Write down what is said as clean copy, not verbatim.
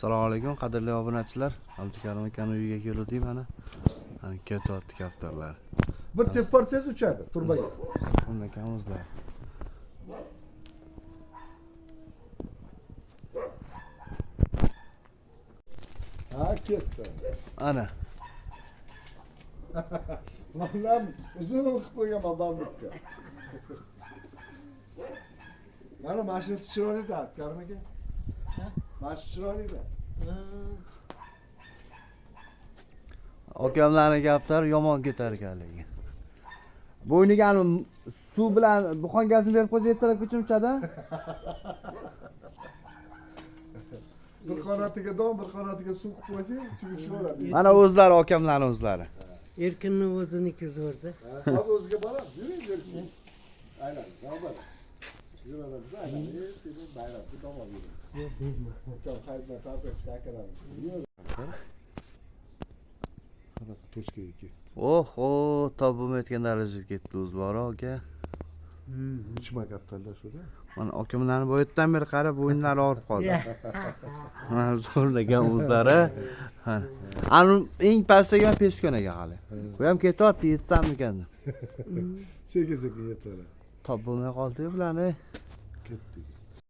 Assalomu alaykum qadrli obunachilar. Abdukarim akani uyiga keldik mana. Mana ketyapti kaftarlar. Bir tepib yuborsangiz uchadi turbaga. Unda akamizlar. Ha, ketdi. Ana. Mandan uzun qilib qo'yganman bambukka. Mana mashinasi chiroyli-da, Abdukarim aka. Mana shu chiroyli-da. Akamlarning kaftar yomon ketar ekan lekin. Bo'yniga ani suv bilan buxonkasini berib qo'ysa ertalabgacha uchadi. Bir qanotiga don, bir qanotiga suv qilib qo'ysang, uchib. Mana o'zlari akamlarning o'zlari. Erkinni o'ziniki zo'rda. Ha, hozir o'ziga boramiz, yuring, yuring. Aylan, navbat. Yuraveramiz, aylanib, keyin bayramga tomon yuramiz. Ukam hayitdan tarqashga akalarimiz. Qanaqa tochkaga ketdi. Oho, topib bo'lmayotgan darajaga ketdi o'zlari aka. Uchma kaptarlar shuda. Mana akamlarni bu yerdan beri qarab bo'yinlari og'rib qoldi. Mana zo'r ekan o'zlari. Ha. Ani eng pastdagi ham peskon ekan hali. Bu ham ketyapti, yetsammikan deb. Sekin sekin yetadi. Top bo'lmay qoldi-yu bularni. Ketdik.